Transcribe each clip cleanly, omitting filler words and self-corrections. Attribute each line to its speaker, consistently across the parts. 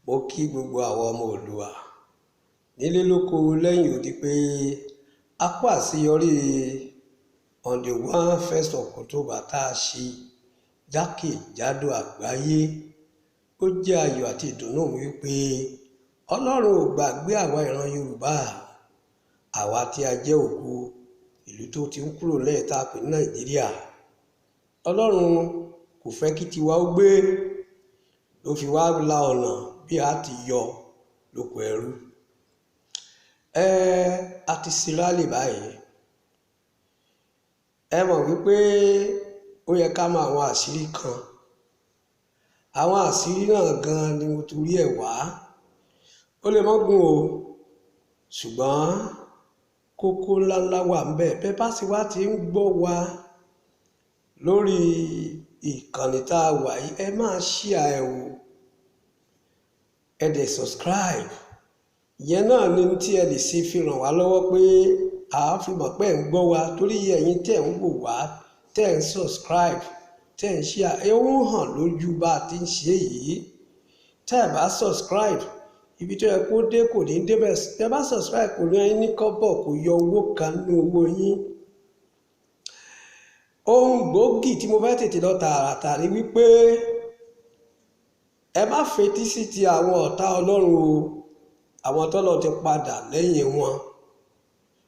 Speaker 1: Mo kí gbogbo àwọn ọmọ Oòduà nílé lóko lẹ́yìn odi pé a kú àṣeyọrí on the one first of October tá a ṣe jákèjádò àgbáyé. Ó jẹ́ ayọ̀ àti ìdùnnú mi wípé Ọlọ́run ò gbàgbé àwa ìran Yorùbá, àwa tí a jẹ́ ògo ìlú tó ti ń kúrò lẹ́yìn tá a pè ní Nàìjíríà. Ọlọ́run kò fẹ́ kí tiwa ó gbé, ló fi wá la ọ̀nà bí a ti yọ lóko ẹrú. Ẹ a ti ṣe rally báyìí. Ẹ mọ̀ wípé ó yẹ ká mọ àwọn àṣírí kan. Àwọn àṣírí náà gan ni mo torí ẹ̀ wá. Ó lè mọ́ gùn o, ṣùgbọ́n kókó ńláńlá wà ńbẹ̀. Bẹ́ẹ̀ bá sì wá ti ń gbọ́ wa lórí ìkànnì tá a wà yìí, ẹ máa share ẹ o. Ẹ dẹ̀ subscribe. Ìyẹn náà ni tí ẹ lè ṣe fi ràn wá lọ́wọ́ pé a fi mọ̀ pé ẹ̀ ń gbọ́ wa, torí ẹ̀yin tẹ̀ ń wò wá, tẹ̀ ń subscribe, tẹ̀ ń share, ẹ ń hàn lójú bá a ti ń ṣe yìí. Tẹ́ ẹ bá subscribe, ibi tó yẹ kó dé kò ní débẹ̀. Tẹ́ ẹ bá subscribe, kò ní ní kọ́bọ̀, kò yọ owó kan nínú owó yín. Ohun gbòógì tí mo fẹ́ tètè lọ tààràtà ni wípé ẹ má fetí sí ti àwọn ọ̀tá Ọlọ́run o, àwọn tọ́lọ́ ti padà lẹ́yìn wọn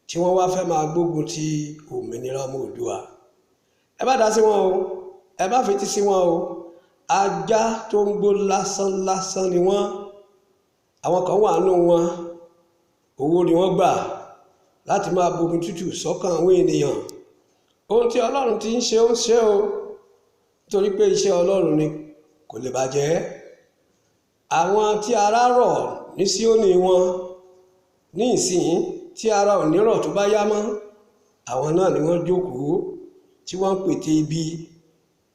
Speaker 1: tí wọ́n wá fẹ́ máa gbógun ti òmìnira ọmọ Oòduà. Ẹ má dá sí wọn o, ẹ má fetí sí wọn o. Ajá tó ń gbó lásán lásán ni wọ́n. Àwọn kan wà nínú wọn, owó ni wọ́n gbà láti máa bomi tútù sọ́kàn àwọn ènìyàn. Ohun tí Ọlọ́run ti ń ṣe, ó ń ṣe o, nítorí pé iṣẹ́ Ọlọ́run ni, kò lè bàjẹ́. Àwọn tí ara rọ̀ ní Síónì wọn ní ìsìn tí ara ò ní rọ̀ tó bá yá mọ́, àwọn náà ni wọ́n jókòó tí wọ́n ń pète ibi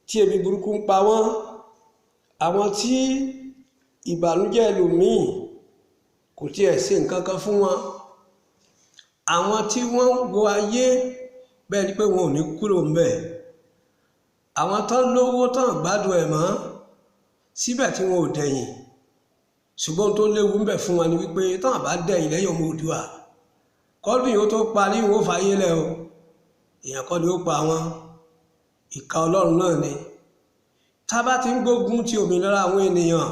Speaker 1: tí ebi burúkú ń pa wọ́n. Àwọn tí ìbànújẹ́ ẹlòmíì kò tiẹ̀ ṣe nǹkan kan fún wọn. Àwọn tí wọ́n ń wo ayé bẹ́ẹ̀ ni pé wọn ò ní kúrò ńbẹ̀. Àwọn tán lówó tán gbádùn ẹ̀ mọ́ síbẹ̀ tí wọn ò dẹ̀yìn. Ṣùgbọ́n tó léwu ńbẹ̀ fún wọn ni wípé tán bá dẹ̀yìn lẹ́yìn ọmọ Oòduà, kọ́dún yìí ó tó parí, wọn ó fàyè lẹ̀ o. Èèyàn kọ́ ni ó pa wọn, ìka Ọlọ́run náà ni. Tá bá ti ń gbógun ti òmìnira àwọn ènìyàn,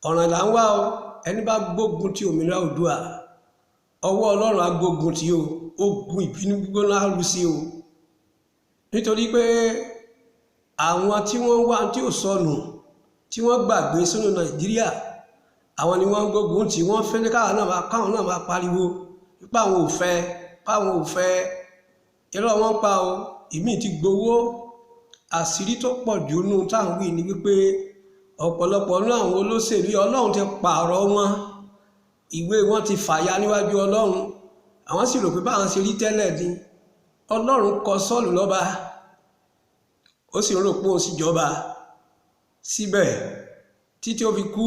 Speaker 1: ọ̀ràn là ń wá o. Ẹni bá gbógun ti òmìnira Oòduà, ọwọ́ Ọlọ́run á gbógun ti o, ogun ìbínú gbígbóná á rú sí o. Nítorí pé àwọn tí wọ́n wá tí ò sọnù, tí wọ́n gbàgbé sínú Nàìjíríà, àwọn ni wọ́n ń gbógun tí wọ́n fẹ́ ní káwọn náà máa pariwo wípé àwọn ò fẹ́, páwọn ò fẹ́. Irọ́ wọn pa o, ìmíì ti gbowó. Àṣírí tó pọ̀ jù nínú táwọn wí ni wípé ọ̀pọ̀lọpọ̀ nínú àwọn olóṣèlú, Ọlọ́run ti pààrọ̀ wọn, ìwé wọn ti fàya níwájú Ọlọ́run. Àwọn sì rò pé báwọn ṣe rí tẹ́lẹ̀ ni. Ọlọ́run kọ Sọ́ọ̀lù lọ́ba, ó sì rò pé òun sì jọba síbẹ̀ títí ó fi kú.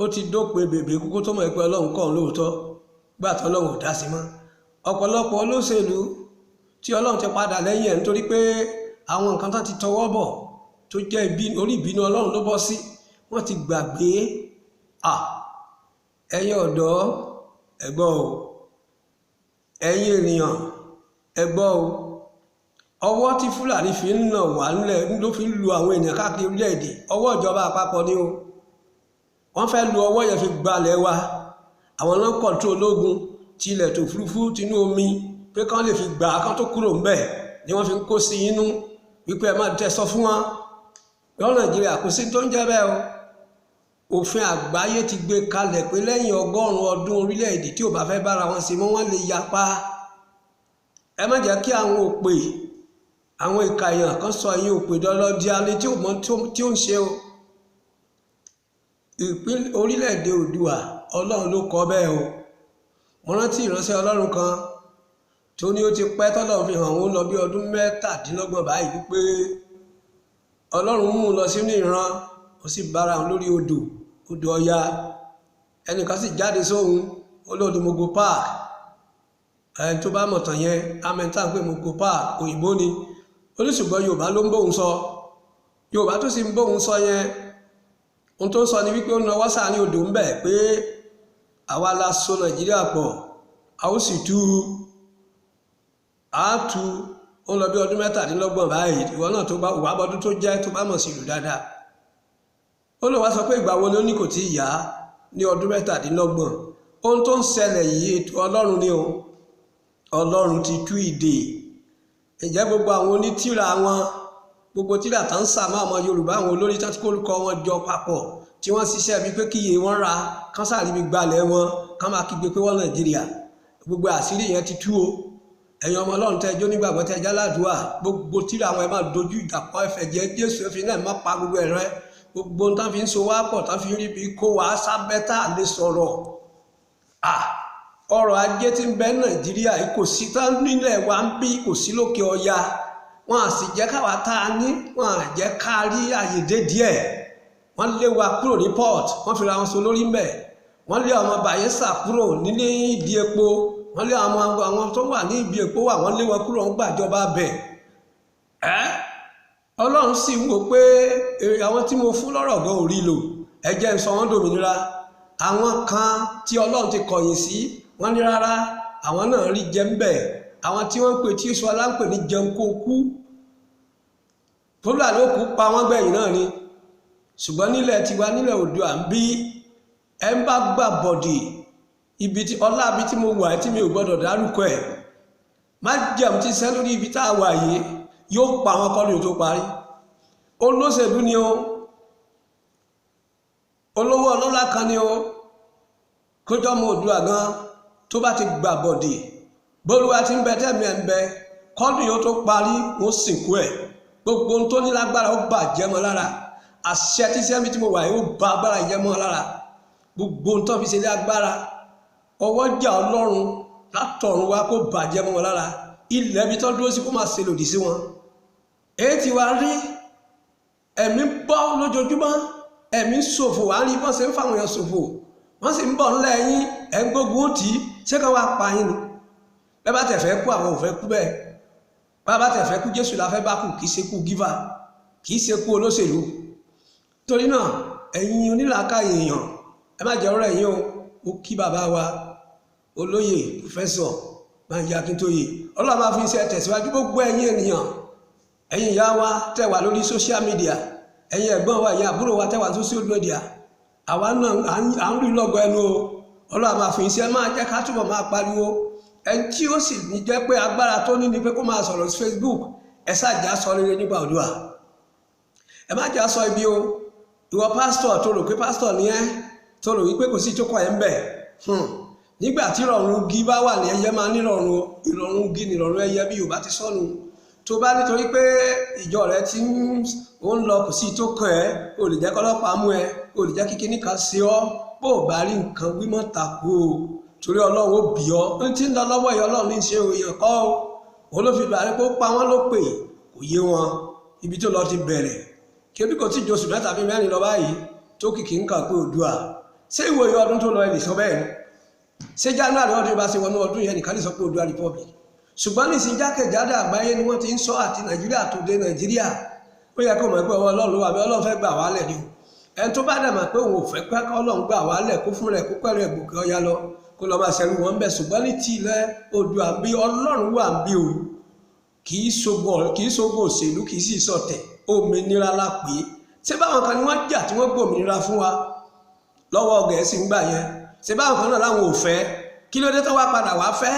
Speaker 1: Ó ti dópin bèbè kúkú tó mọ̀ pé Ọlọ́run kọ́ òun lóòótọ́, gbà tó Ọlọ́run ò dá sí mọ́. Ọ̀pọ̀lọpọ̀ olóṣèlú tí Ọlọ́run ti padà lẹ́yìn ẹ̀, nítorí pé àwọn nǹkan tó ti tọwọ́ bọ̀ tó jẹ́ orí ìbínú Ọlọ́run ló bọ́ sí, wọ́n ti gbàgbé. Ẹ̀yin ọ̀dọ́, ẹ gbọ́ o. Ẹ̀yin ènìyàn, ẹ gbọ́ o. Ọwọ́ tí Fúlàní fi ń nà wá nílẹ̀ ló fi ń lu àwọn ènìyàn káàkiri orílẹ̀-èdè, ọwọ́ ìjọba àpapọ̀ ni o. Wọ́n fẹ́ lu ọwọ́ yẹn fi gbalẹ̀ wa. Àwọn náà control ológun tilẹ̀ tó òfurufú tinú omi pé kán lè fi gbà á kán tó kúrò ńbẹ̀ ni wọ́n fi ń kó sí inú wípé ẹ má tẹ sọ fún wọn lọ́rọ̀ Nàìjíríà, kò sí tó ń jẹ́ bẹ́ẹ̀ o. Òfin àgbáyé ti gbé kalẹ̀ pé lẹ́yìn 100 ọdún, orílẹ̀-èdè tí ò bá fẹ́ bára wọn ṣe mọ́, wọ́n lè yapa. Ẹ má jẹ́ kí àwọn òpè, àwọn ìka èèyàn kan sọ ẹ̀yin òpè dọ́lọ́dí alẹ́ tí ò mọ tí ó ń ṣe o. Ìpín orílẹ̀-èdè Oòduà, Ọlọ́run ló kọ bẹ́ẹ̀ o. Mo rántí ìránṣẹ́ Ọlọ́run kan tó ní ó ti pẹ́ tọ́lọ́run fi hàn òun lọ bí ọdún 27 báyìí wípé Ọlọ́run mú un lọ sínú ìran, ó sì bára òun lórí odò, odò Ọya. Ẹnìkan sì jáde sóhun, ó lóòdù Mogo Park. Ẹni tó bá mọ̀tàn yẹn amẹ́ta ń pè Mogo Park, òyìnbó ni. Ó ní ṣùgbọ́n Yorùbá ló ń bóun sọ. Yorùbá tó sì ń bóun sọ yẹn, ó Ohun tó ń sọ ni wípé ó nawọ́ sáàrin odò ń bẹ̀ pé àwa la so Nàìjíríà pọ̀, a ó sì tú a tú. Ó ń lọ bí ọdún 27 báyìí. Ìwọ náà tó bá wà bọ́dún tó jẹ́ tó bá mọ̀ sí ìlú dáadáa. Ó lọ wá sọ pé ìgbà wo ni ó ní kò tí ì yá ní ọdún 27. Ohun tó ń ṣẹlẹ̀ yìí ètò Ọlọ́run ni o. Ọlọ́run ti tú ìdè. Ǹjẹ́ gbogbo àwọn onítìrà wọn, gbogbo tírà tá ń sà máa ọmọ Yorùbá, àwọn olórí tó ti kórúkọ wọn jọ papọ̀ tí wọ́n ṣiṣẹ́ bíi pé kíyè wọn ra kán sáà ríbi gbalẹ̀ wọn kán máa kígbe pé wọ́n Nàìjíríà. Gbogbo àṣírí yẹn ti tú o. Ẹ̀yin ọmọ Ọlọ́run tẹ́ ẹjọ́ nígbàgbọ́ tẹ́ ẹjọ́ aládùúà, gbogbo tírà àwọn ẹ máa dojú ìjà kọ ẹfẹ̀ jẹ́ Jésù ẹ̀fín náà má pa gbogbo ẹ̀rẹ́. Gbogbo ohun tán fi ń so wá pọ̀ tán fi ń rí bí kó wá sábẹ́ tá a lè sọ̀rọ̀. Ọrọ̀ ajé tí ń bẹ Nàìjíríà kò sí tán nílẹ̀ wa ń bí, kò sí lókè ọya. Wọn à sì jẹ́ káwa tá a ní, wọn à jẹ́ ká rí àyè dé díẹ̀. Wọ́n lé wa kúrò ní port, wọ́n fi ra wọn so lórí mbẹ̀. Wọ́n lé ọmọ Bayelsa kúrò nílé ìdí epo. Wọ́n lé àwọn tó wà ní ibi epo wà, wọ́n lé wọn kúrò, wọ́n gbàjọba bẹ̀. Ọlọ́run sì ń wò pé àwọn tí mo fún lọ́rọ̀ gan ò rí lò, ẹ jẹ́ n sọ wọ́n dòmìnira. Àwọn kan tí Ọlọ́run ti kọ̀yìn sí, wọ́n ní rárá, àwọn náà rí jẹ ń bẹ̀. Àwọn tí wọ́n ń pè tí Sọlá ń pè ní jẹun kó kú, Fúlàní ó kú pa wọ́n gbẹ̀yìn náà ni. Ṣùgbọ́n nílẹ̀ tiwa, nílẹ̀ Oòduà ń bí, ẹ ń bá gbà bọ̀dì ibi tí ọlá ibi tí mo wà tí mi ò gbọ́dọ̀ dárúkọ ẹ̀, má jẹun ti sẹ́ lórí ibi tá a wà yìí, yóò pa àwọn kọ́ni tó parí. Olóṣèlú ni o, olówó ọlọ́lá kan ni o, kójọ́ ọmọ Oòduà gan tó bá ti gbà bọ̀dì, bólúwa ti ń bẹ tẹ́mi ẹ̀ ń bẹ, kọ́ni yóò tó parí, wọ́n sìnkú ẹ̀. Gbogbo ohun tó ní lágbára ó bàjẹ́ mọ́ lára. Àṣẹ tí sẹ́mi tí mo wà yìí ó ba agbára jẹ́ mọ́ lára. Gbogbo ohun tó fi ṣe ní agbára, ọwọ́jà Ọlọ́run látọ̀run wá kó bàjẹ́ mọ́ wọn lára. Ilẹ̀ ibi tó dúró sí kó máa ṣe lòdì sí wọn. Èyí tí wàá rí ẹ̀mí bọ́ lójoojúmọ́, ẹ̀mí ṣòfò, wàá rí bọ́n ṣe ń fáwọn èèyàn ṣòfò, wọ́n sì ń bọ̀ ńlẹ̀ yín, ẹ̀ ń gbógun tì í, ṣé ká wàá pa yín ni? Bẹ́ẹ̀ bá tẹ̀ fẹ́ kú, àwọn ò fẹ́ kú bẹ́ẹ̀. Bá bá tẹ̀ fẹ́ kú, Jésù la fẹ́ bá kú, kì í ṣe kú gíva, kì í ṣe kú olóṣèlú. Torí náà ẹ̀yin onílàákàyè èèyàn, ẹ má jẹ́ ọ̀rọ̀ ẹ̀yin o. Ó kí bàbá wa olóyè pòfẹ́sọ̀ Bánjí Akíntóyè, Ọlọ́run máa fi iṣẹ́ tẹ̀síwájú. Gbogbo ẹ̀yin ènìyàn, ẹ̀yin ìyá wa tẹ́ wà lórí social media, ẹ̀yin ẹ̀gbọ́n wa, ẹ̀yin àbúrò wa tẹ́ wà social media, àwa náà à ń rí lọ́gọ ẹnu o. Ọlọ́run máa fi iṣẹ́ máa jẹ́ ká túbọ̀ máa pariwo. Ẹni tí ó sì ní jẹ́ pé agbára tó ní ni pé kó máa sọ̀rọ̀ sí Facebook, ẹ ṣáàjà sọ rere nípa Oòduà, ẹ má jà sọ ibi o. Ìwọ pásítọ̀ tó rò pé pásítọ̀ ni ẹ́, tó rò wípé kò sí ìjókòó ẹ̀ ń bẹ̀, nígbà tí ìrọ̀rùn igi bá wà ní ẹyẹ máa nírọ̀rùn o. Ìrọ̀rùn igi nìrọ̀rùn ẹyẹ bí Yorùbá ti sọnù. Tó bá nítorí pé ìjọ rẹ ti ń lọ kò sí ìtókàn ẹ, o lè jẹ́ kọ́lọ́pàá mú ẹ, o lè jẹ́ kíkiní kan ṣe ọ́, bó o bá rí nǹkan wímọ̀ tako o, torí Ọlọ́run ó bì ọ́. Ń tí ń lọ lọ́wọ́ ẹ̀yọ́ Ọlọ́run ní í ṣe òyìn kọ́ o. Òun ló fi bàrẹ́ pé ó pa wọ́n ló pè, kò yé wọn ibi tó lọ ti bẹ̀rẹ̀. Kébí kò tí ju oṣù 3 bí 4 lọ báyìí tó kìkì ń kà pé Oòduà. Ṣé ìwòye ọdún tó lọ ẹ lè sọ bẹ́ẹ̀ ni? Ṣé January ọdún bá ṣe wọnú ọdún yẹn nìkan lè sọ pé Oòduà Republic? Ṣùgbọ́n nísìnyí jákèjádò àgbáyé ni wọ́n ti ń sọ, àti Nàìjíríà tó dé Nàìjíríà. Ó yẹ kó mọ̀ pé ọwọ́ Ọlọ́run ló wà, bí Ọlọ́run fẹ́ gbà wálẹ̀ ni o. Ẹni tó bá dẹ̀ mọ̀ pé òun ò fẹ́ pẹ́ kọ́ Ọlọ́run gbà wálẹ̀, kó fún rẹ̀ kó pẹ̀lú ẹ̀gbùkẹ́ ọya lọ, kó lọ́ọ́ máa ṣẹlú wọn bẹ̀. Ṣùgbọ́n ní ti ilẹ̀ Oòduà bí Ọlọ́run wà ń bí o, kì í ṣogun òṣèlú, kì í sì sọ̀tẹ̀, òmìnira la pè é. Ṣé báwọn kan ni wọ́n jà tí wọ́n gbòmìnira fún wa lọ́wọ́ Gẹ̀ẹ́sì ń gbà yẹn? Ṣé báwọn kan náà láwọn ò fẹ́? Kí ló dé tó wá padà wá fẹ́?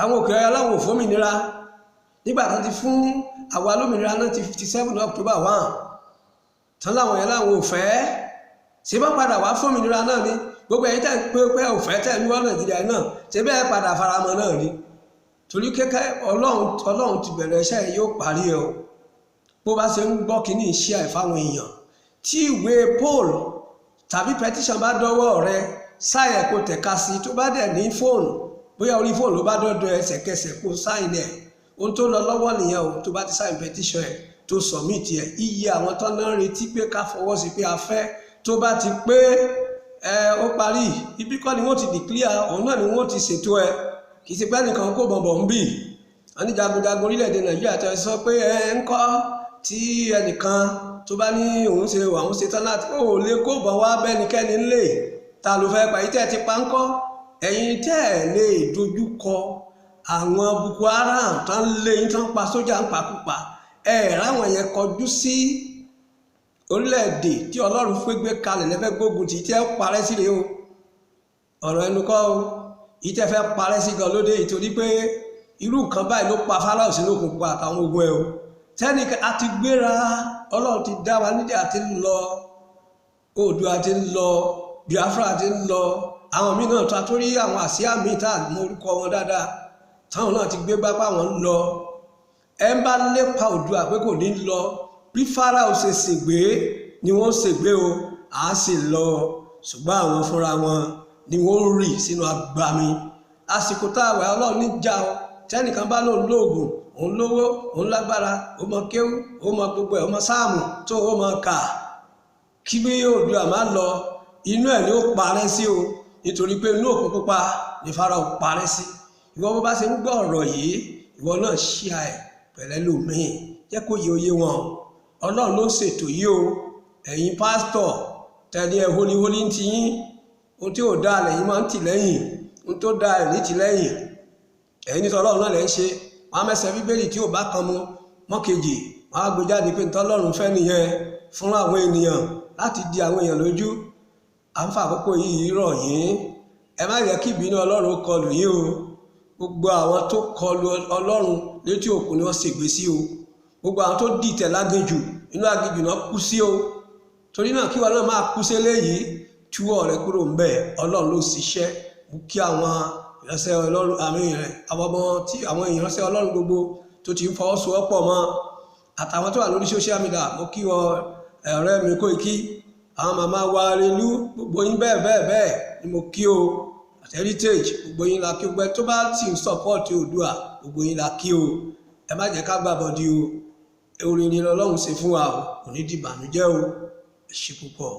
Speaker 1: Àwọn òkè ọya láwọn ò fómìnira. Nígbà tó ti fún àwa lómìnira náà ti 57 October 1 tán láwọn yẹn láwọn ò fẹ́. Ṣé bá padà wá fómìnira náà ni? Gbogbo ẹ̀yin tẹ́ ń pé pé ò fẹ́ tẹ́ ń wọ́n Nàìjíríà náà, ṣé bẹ́ẹ̀ padà faramọ́ náà ni? Torí kẹ́kẹ́ Ọlọ́run ti bẹ̀rẹ̀ iṣẹ́ yìí, yóò parí ẹ o. Bó bá ṣe ń gbọ́ kínní iṣẹ́ ẹ̀ fáwọn èèyàn, tí ìwé poll tàbí petition bá dọ́wọ́ rẹ, sáyẹ̀ kó tẹ̀ka sí. Tó bá dẹ̀ ní fóònù, bóyá orí fóònù ló bá dọ́dọ̀ ẹsẹ̀kẹsẹ̀ kó sáìn ẹ̀. Ohun tó lọ lọ́wọ́ nìyẹn o. Tó bá ti sáìn petition ẹ̀ tó submit ẹ̀, iye àwọn tó náà retí pé ká fọwọ́ sí pé a fẹ́, tó bá ti pé ẹ ó parí. Ibi kọ́ ni wọ́n ti declare, òun náà ni wọ́n ti ṣètò ẹ. Kì í ṣe pé ẹnìkan kó bọ̀m̀bọ̀ ń bì. Wọ́n ní jagunjagun orílẹ̀-èdè Nàìjíríà tó sọ pé ẹ ń kọ́ tí ẹnìkan Tó bá ní òun ṣe àwọn ṣe tán láti ó lè kó bọ̀ wá bẹ́nikẹ́ni lè ta ló fẹ́ pa ìtẹ́ ti pa ń kọ́. Ẹ̀yin tẹ́ ẹ̀ lè dojú kọ àwọn Boko Haram tán lé yín, tán pa sójà ń pakúpa, ẹ̀ ráwọn yẹn kọjú sí orílẹ̀-èdè tí Ọlọ́run fẹ́ gbé kalẹ̀ lẹ́fẹ́ gbógun tì tẹ́ parẹ́ sílẹ̀ o. Ọ̀rọ̀ ẹnu kọ́ o, ìtẹ́ fẹ́ parẹ́ sí gan lóde, ìtorí pé irú nǹkan báyìí ló pa Fáráò sínú òkùnkùn àtàwọn ogun ẹ̀ o. Tẹ́nìkan a ti gbéra, Ọlọ́run ti dá wa nídìí, àti ń lọ Oòduà, ti ń lọ Biafra, ti ń lọ àwọn míì náà tó rí àwọn àsíá míì tá a mọ orúkọ wọn dáadáa, táwọn náà ti gbé bápá wọn ń lọ. Ẹ ń bá lépa Oòduà pé kò ní lọ, bí Fáráò ṣe ṣègbé ni wọ́n ṣègbé o, à á sì lọ. Ṣùgbọ́n àwọn fúnra wọn ni wọ́n rì sínú agbami. Àsìkò tá a wà, Ọlọ́run ní já o. Tẹ́nìkan bá lóun lóògùn, òun lówó, òun lágbára, ó mọ kéwú, ó mọ gbogbo ẹ̀, ó mọ sáàmù tó ó mọ kà, kí bí Oòduà má lọ, inú ẹ̀ ni ó parẹ́ sí o, nítorí pé inú òkun pupa ní Fáráò parẹ́ sí. Ìwọ bó bá ṣe ń gbọ́ ọ̀rọ̀ yìí, ìwọ náà ṣíà ẹ̀ pẹ̀lẹ́ lòmíì, jẹ́ kó yé oyé wọn. Ọlọ́run ló ń ṣètò yìí o. Ẹ̀yin pásítọ̀ tẹ̀lé ẹ̀ holiholi ń ti yín, ohun tí ò dáa lẹ́yìn máa ń tì lẹ́yìn, ohun tó dáa ẹ̀ ní tì lẹ́yìn. Ẹ̀yin nítorí Ọlọ́run náà lẹ́ ń ṣe. Wọ́n á mẹ́sẹ̀ Bíbélì tí ò bá kan mu mọ́kejì, wọ́n á gbé jáde pé nítorí Ọlọ́run fẹ́ nìyẹn fún àwọn ènìyàn láti di àwọn èèyàn lójú. À ń fa àkókò yìí rọ̀ yín, ẹ má yẹ kí ìbínú Ọlọ́run kọlù yín o. Gbogbo àwọn tó kọlù Ọlọ́run létí òkun ni wọ́n ṣègbè sí o. Gbogbo àwọn tó dìtẹ̀ láginjù, inú aginjù náà kú sí o. Torí náà, kí wọn náà máa kú sí eléyìí, túwọ́ rẹ kúrò ń bẹ̀. Ọlọ́run ló ṣiṣẹ́. Mú kí àwọn ìránṣẹ́ Ọlọ́run àmì rẹ̀, àwọn ọmọ tí àwọn ìránṣẹ́ Ọlọ́run gbogbo tó ti ń fọwọ́sowọ́pọ̀ mọ́, àtàwọn tó wà lórí social media, mo kí wọn. Ọ̀rẹ́ mi Kóìkí, àwọn màmá wa Relú, gbogbo yín bẹ́ẹ̀ bẹ́ẹ̀ bẹ́ẹ̀ ni mo kí o. Àti Heritage, gbogbo yín la kí. Gbogbo ẹ tó bá sì ń support Oòduà, gbogbo yín la kí o. Ẹ má jẹ́ ká gbàbọ̀dì o. Oore ni Ọlọ́run ṣe fún wa o, kò ní di ìbànújẹ́ o. Ẹ ṣé púpọ̀.